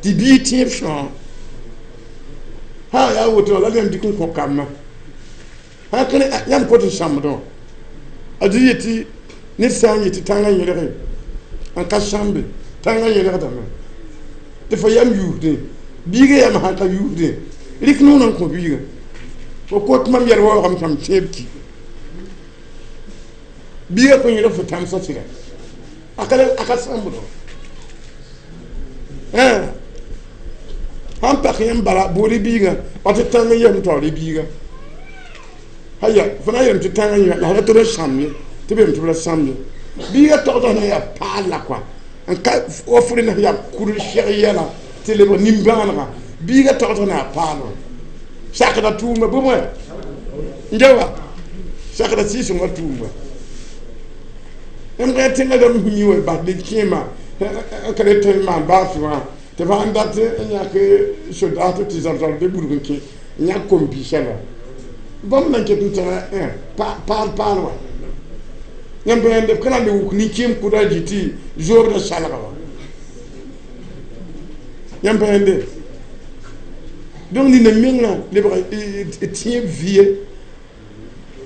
tɩ bii tẽeb sõa sã yaa woto la yãmb dɩk n kõ kambã sã kẽne yãmb kot n sãmbdẽ wã a dɩ yetɩ ned sã n yetɩ tãngã yẽlge n ka sãmbe tãngã yẽlgdame tɩ fo yam yuusdẽ biigã yam sã ka yuusdẽ rɩk noor n kõ biigã fo kot mam yɛl waoogame tãm tẽeb ki biigã kõn yẽlg fo tãmsã sɩda a ka sãmbdõ sãn pak yãmb bala bood biigã wa tɩ tãng n yɛm taoor biigã aya fo na n yeelame tɩ tãngã yẽ la ra tɩ b sãmb ye tɩ b yeelame tɩ b ra sãmb ye biigã togd sẽn yaa paal la koa n ka wa fo rẽnd yaa kur seg yɛla tɩ lebg nimbãanega biigã togd sẽn yaa paal wã sakda tʋʋma bõe bõe n ja wa sakda sɩɩsengã tʋʋma yãmb ka tẽngã rãmb mi wa bas le kẽema n ka le tõe n maan baasɩ wã tɩ f sãn dat n yãk sodaas tɩ zab-zab be burg n kẽ n yãk kom-biisã la bãmb nan ket n tara paal paal wã yãmb yãnd b ka na n le wuk nin-kẽem kʋda zĩ tɩ zoobdã salga wã yãmb yãnde. Donc nina menga lebg tẽeb vɩye,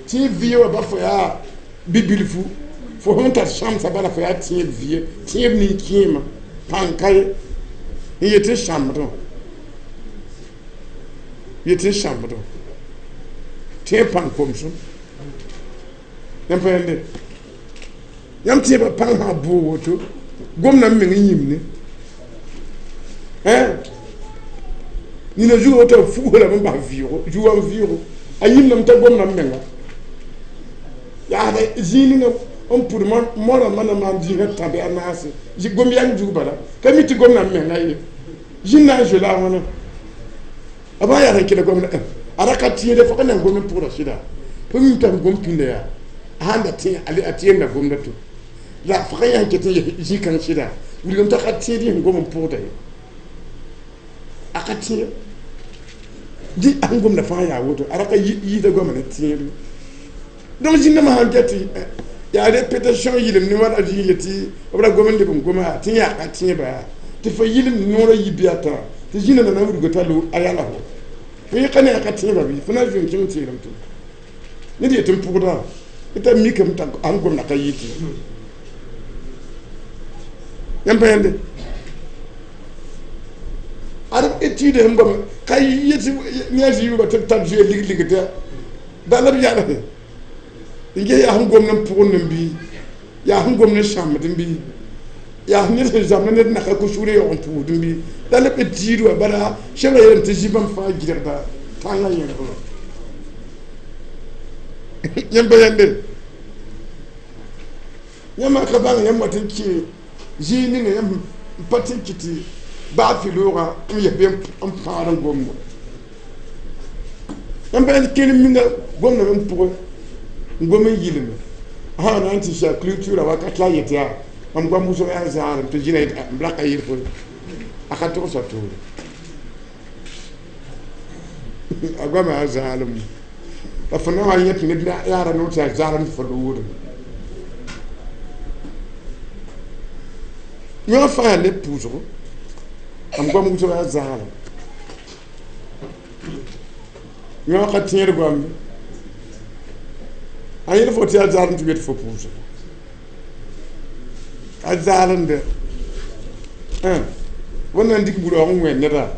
tẽeb vɩye wã ba fo yaa bi-bilfu fo sẽn tar sãmsã bala fo yaa tẽeb vɩye, tẽeb nin-kẽemã pãn ka ye n yet n sãmbdẽ, yet n sãmbdẽ tẽeb pãng komsem. Yãmb pa yãnde yãmb tẽebã pãng sã bʋʋg woto gomdã n meng n yĩmne nina zuga woto a fugsã lame n bas vɩʋʋgo zuga n vɩʋʋgo a yĩmdame t'a gomdã n menga yaasda zĩig ninga n pʋd moarãmbã na maan zĩigã tãbe a naase gom yãng zug bala ka mi tɩ gomdã n menga ye zĩnd na n zoe la a wãna a bã yaa sẽn kɩla gomda a ra ka tẽede fo ka nan gom n pʋgda sɩda fo mim t'a gom pĩnda yaa a sãn da tẽ a tẽemda gomda to la fo ka yã n ket n yes zĩ-kãng sɩda wilgame t'a ka tẽed yẽ sẽn gom n pʋgda ye a ka tẽeb dɩ a sẽn gomda fãa yaa woto a ra ka yiisda goama ne tẽeb. Donc zĩndãmbã sãn get tɩ yaa répétition yɩlem ne wala zĩ yetɩ b ra gom n leb n goma tɩ yaa ka tẽeba yaa tɩ fo yɩlem noorã yi bɩ a tã tɩ zĩnã na na wudga t'a lo a yala fo fo yẽ ka ne a ka tẽeba bɩ fo na n zoe n kẽng tɩ yeelame tɩ ned yet n pʋgda t'a mikame t'a sẽn gomda ka yɩtɩ yãmb pa yãnde ad étude sẽn goam ka yetɩ ne a zĩ yʋʋma tɩ b tar zoe lig ligda bala b yalse n ges yaa sẽn gomd n pʋgend n bɩ yaa sẽn gomd n sãmbd n bɩ yaa ned sẽn zãmd ned naka ku-sugr yaoog n pʋʋsd n bɩ la leb b tiid wã bala sẽbra yeelame tɩ zĩ bãmb fãa gɩdgda tãngã yẽlg wã. Yãmb pa yãnde yãmb ka bãng yãmb wat n kẽ zĩig ninga yãmb n pa tɩ n kɩ tɩ baa fɩ loogã n yes be n pãagd n gomda yãmb pa yãnd kẽer minga gomdame n pʋgẽ n gom n yɩlme sã na n tɩ sa culture wakat la a yet yaa mam goam wʋsg yaa zãadem tɩ zĩna n raka yɩl fo a ka togsa toore a goama yaa zaalem la fo na wa yẽ tɩ ned yaara noor tɩ yaa zaalem tɩ fo loogdem yõ fãa yaa neb pʋʋsgo mam goam wʋsg yaa zaalem yõ ka tẽed goambe a yẽl fo tɩ yaa zaalem tɩ wet fo pʋʋsgo a zaalemde wẽnnaam dɩk bu-raoog n wẽ neda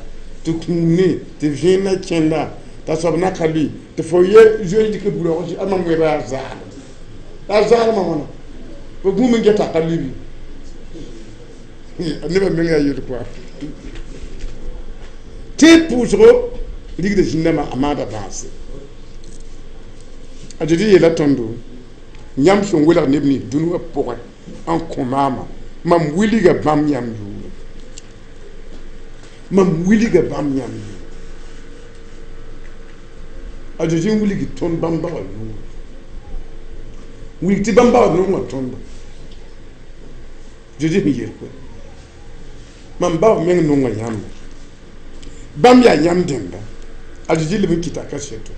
tɩ kũum ne tɩ vẽen na kẽnda t'a soab na ka lʋɩ tɩ fo ye zoe dɩk bu-raoog a mam wẽba yaa zaalem la a zaalmã wãna fo gũum n geta ka lʋɩ nebã meng yaa yel koa tẽed pʋʋsgo rigda zĩndãmbã a maada dãase a Zezi yeela tõndo yãmb sẽn welg neb nins dũni wã pʋgẽ n kõ maama mam wilga bãmb yãmb yʋʋre mam wilga bãmb yãmb yʋʋre a Zezi n wilg tõnd bãmb ba wã yʋʋre wilg tɩ bãmb ba wã nonga tõnda Zezi sẽn yel koe mam ba wã meng nonga yãmba bãmb yaa yãmb dẽnda a Zezi leb n kɩta kaseto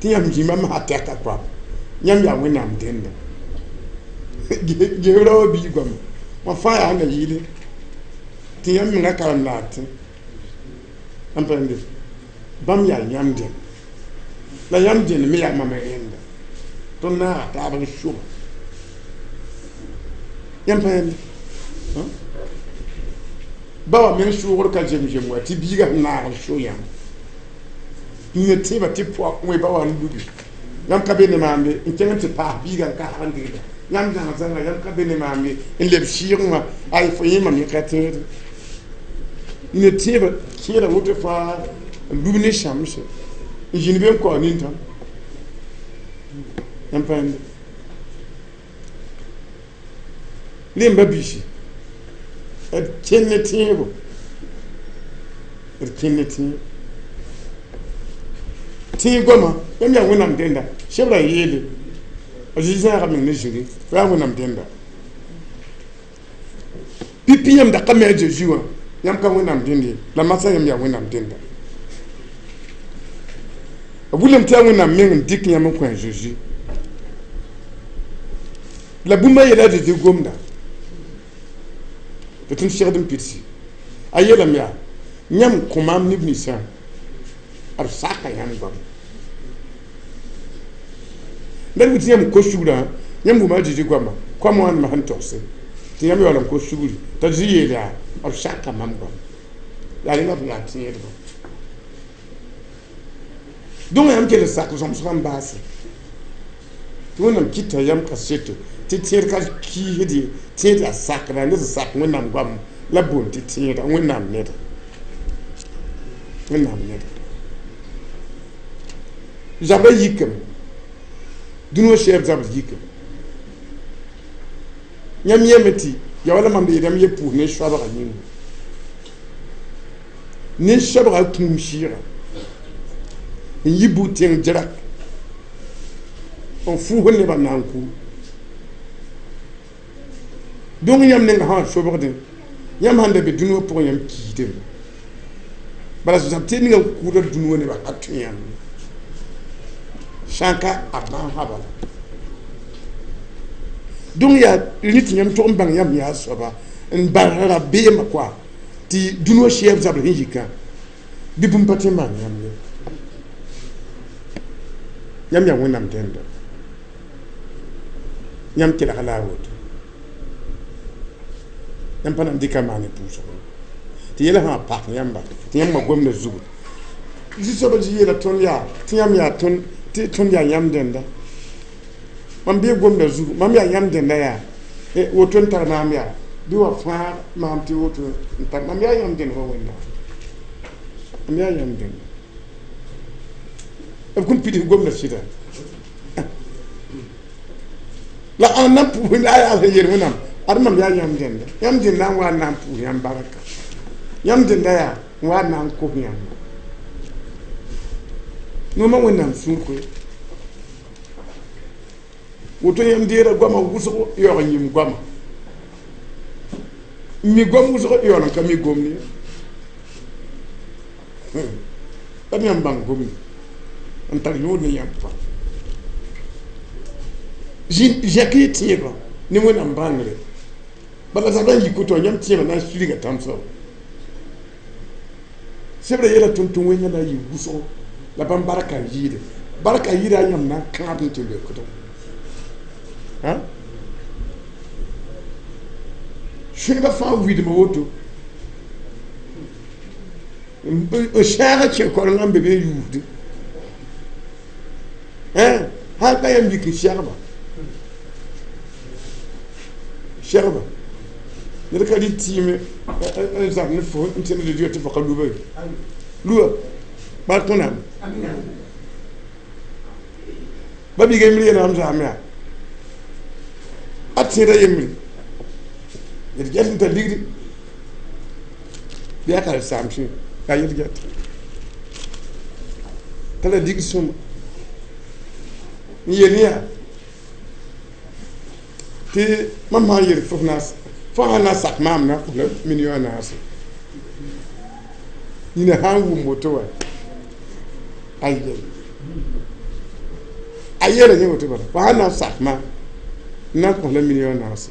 tɩ yãmb zĩ mam sã tɛka koam yãmb yaa Wẽnnaam dẽnda ges rao bii goama wã fãa yaa na yɩɩle tɩ yãmb menga karem la a tẽ n pa yãmb bãmb yaa yãmb dẽnd la yãmb dẽnd me yaa mam rẽnda tõnd naaga taab n sʋga yãmb pa yãmb ba wã meng sʋʋgr ka zem-zem wa tɩ biiga sẽn naag n sʋ yãmb yĩnga tẽebã tɩ pʋa wẽ ba wã n lubi yãmb ka be ne maam be n kẽng n tɩ paas biiga n kaasg n dɩgda yãmb zãng-zãnga yãmb ka be ne maam be n leb sɩɩgẽ wã ay fo yẽ mam yẽ ka tẽede yĩnga tẽebã kẽeda woto fãa n lub ne sãmse n zĩnd be n kao nintãm yãmb pa yãmbe rẽmba biisi d kẽnd ne tẽebo d kẽnd ne tẽebo tẽeg goama yãmb yaa Wẽnnaam dẽnda sebra n yeele a Zezi zãaga meng ne zĩri fo yaa Wẽnnaam dẽnda pipi yãmb da ka mi a Zezi wã yãmb ka Wẽnnaam dẽnd ye la masã yãmb yaa Wẽnnaam dẽnda b wilame tɩ yaa Wẽnnaam meng n dɩk yãmb n kõ a Zezi la bũmb a yeela a Zezi gomda tɩ tõnd segd n pidsi a yeelame yaa yãmb kõ maam neb ninsã b saka yãmb goam ned wʋ tɩ yãmb kos sugrã yãmb wʋma a Zezi goama koam wãnema sẽn togse tɩ yãmb yaool n kos sugri t'a Zezi yeel yaa b saka mam goam yaa rẽnda b yaa tẽedba donc yãmb kell n sak zõmsgã n baase tɩ Wẽnnaam kɩta yãmb kaseto tɩ tẽed ka kiisd ye tẽed yaa sakda ned sẽn sak Wẽnnaam goam la boond tɩ tẽeda Wẽnnaam neda Wẽnnaam neda zabra yikame dũni wã sɛɛb zabr yikame yãmb yẽme tɩ ya wala mam yeel yãmb ye pʋʋs ne soabga yĩnga ne soabga kũum sɩɩga n yi bug-tẽng drak n fuusd nebã na n kʋ donc yãmb nenga sã n sobgdẽ yãmb sãn da be dũni wã pʋgẽ yãmb kiidame bala zab tɩ ninga n kʋʋda dũni wã nebã ka tõe yãmb sã n ka a bãnsã bala donc yaa rẽ tɩ yãmb tog n bãng yãmb yaa soaba n bãng rabeemã koa tɩ dũni wã sɛɛb zabr sẽn yikã bɩ bũmb pa tõe n maan yãmb ye yãmb yaa Wẽnnaam dẽnda yãmb kelg la a woto yãmb pa na n dɩka maane pʋʋsgo tɩ yɛla sã pak yãmba tɩ yãmb ma gomda zugu zu-soaba zĩ yeela tõnd yaa tɩ yãmb yaa tõnd tɩ tõnd yaa yãmb dẽnda mam bee gomda zugu mam yaa yãmb dẽnda yaa woto n tar maam yaa bɩ wa fãag maam tɩ woto n tar mam yaa yãmb dẽnd wa Wẽnnaam mam yaa yãmb dẽnda b kõn pids gomda sɩda La ãnda na n pʋʋs la a yaa sẽn yel Wẽnnaam ad mam yaa yãmb dẽnda, yãmb dẽnda n wa n na n pʋʋs yãmb barka, yãmb dẽnda yaa n wa n na n kos yãmba. Noomã Wẽnnaam sũur koe. Woto yãmb deera goamã wʋsg yaoog n yĩm goama, n mi goam wʋsg yaool n ka mi gomd ye. La yãmb bãng gomde n tar yõod ne yãmb fãa. Zẽk y tẽebã ne Wẽnnaam bãngre. Bala zabra n yik woto, yãmb tẽebã na n sulga tãm-soab. Sebrã yeela tõnd tɩ wẽnga na n yɩ wʋsgo la bãmb barka n yɩɩde. Barka yɩɩda yãmb na n kãab n tɩ leokdo. Sẽnega fãa widma woto n sãag kẽ korengã n be be n yuusdi. Hal ka yãmb yik n segba segba ned ka rɩ tɩɩme n zab ne fo n tẽnd redio tɩ fo ka luba ye luba bark Wẽnnaam. Ba biiga yembr yeelame zaame yaa a tẽeda yembre yel get n tar ligdi bɩ a karen-saam sẽn yaa yel get tara ligd sõma n yel yaa tɩ mam sã n yel fo fo sã n na n sak maam na kos la million a naase nina sã n wʋm woto wa ayɛ a yeela yẽ woto bala fo sã n na n sak maam n na n kos la million a naase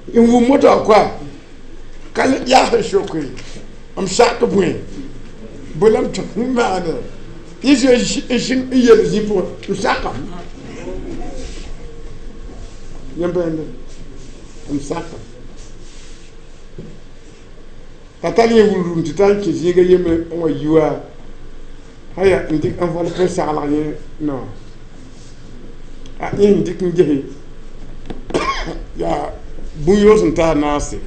n wʋm woto a koa ka yaa sẽn soke m sak bõe bõe la m tõe n maane yẽ sẽn n yel zĩ pʋgẽ m sakame yãmb bãmb m sakame t'a tar yẽ wilrum tɩ t'a n kẽ zĩiga yembre n wa yi wa haya n dɩk n vol n saglg yẽ non yẽ sẽn dɩk n gese yaa bũn-yoos n taa naase.